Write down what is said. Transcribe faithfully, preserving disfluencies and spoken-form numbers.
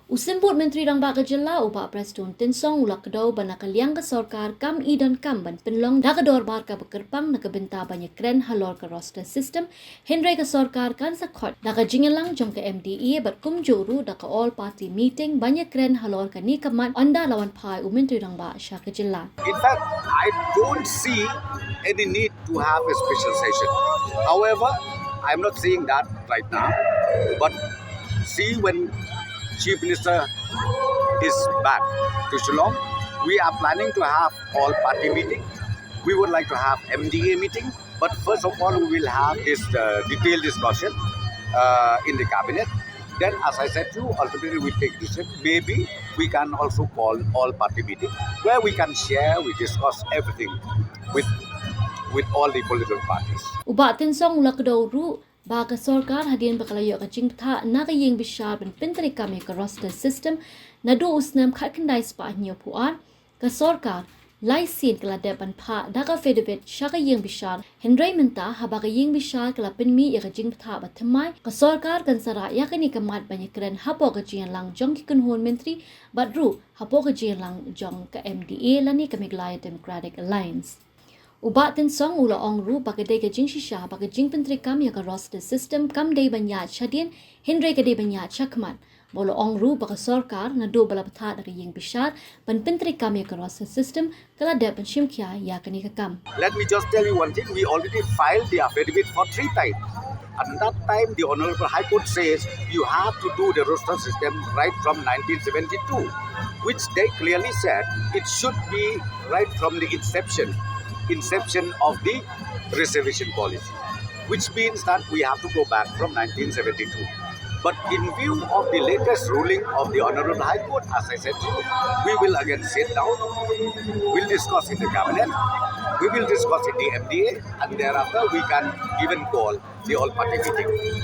U Symbud Myntri Rangbah ka jylla, u Bah Prestone Tynsong, u la kdew ba na ka liang ka sorkar kam i donkam ban pynlong da ka dorbar kaba kyrpang na ka bynta ban ïakren halor ka roster system, hynrei ka sorkar kan sa khot da ka jingïalang jong ka M D A bad kumjuh ruh da ka all party meeting ban ïakren halor kane ka mat, ynda la wan phai u Myntri Rangbah sha ka jylla. In fact, I don't see any need to have a special session. However, I'm not saying that right now, but see, when Chief Minister is back to Shillong, we are planning to have all party meeting. We would like to have M D A meeting, but first of all, we will have this uh, detailed discussion uh, in the cabinet. Then, as I said to you, ultimately we take decision. Maybe we can also call all party meeting where we can share, we discuss everything with with all the political parties. U Bah Tynsong u la kdew ruh ba ka sorkar, hadien ba ka la ïoh ka jingbthah na ka ïing bishar ban pyntreikam ïa ka roster system naduh u snem khatkhyndai spah hynñiewphew ar, ka sorkar lai sien ka la dep ban phah da ka affidavit sha ka ïing bishar, hynrei mynta haba ka ïing bishar ka la pynmih ïa ka jingbthah bathymmai, ka sorkar kan sa rah ïa kane ka mat ban ïakren hapoh ka jingïalang jong ki kynhun myntri bad ruh hapoh ka jingïalang jong ka M D A lane ka Meghalaya Democratic Alliance. U Bah Tynsong u la ong ruh ba ka dei ka jingshisha ba ka jingpyntreikam ïa ka roster system kam dei ban ïaid shadien, hynrei ka dei ban ïaid shakhmat. Bad u la ong ruh ba ka sorkar naduh ba la bthah da ka ïing bishar ban pyntreikam ïa ka roster system, ka la dep ban shim khia ïa kane ka kam. Let me just tell you one thing. We already filed the affidavit for three times. And that time, the Honorable High Court says you have to do the roster system right from nineteen seventy-two, which they clearly said it should be right from the inception, inception of the reservation policy, which means that we have to go back from nineteen seventy-two. But in view of the latest ruling of the Honorable High Court, as I said to you, we will again sit down, we'll discuss in the cabinet, we will discuss in the M D A, and thereafter we can even call the all-party meeting.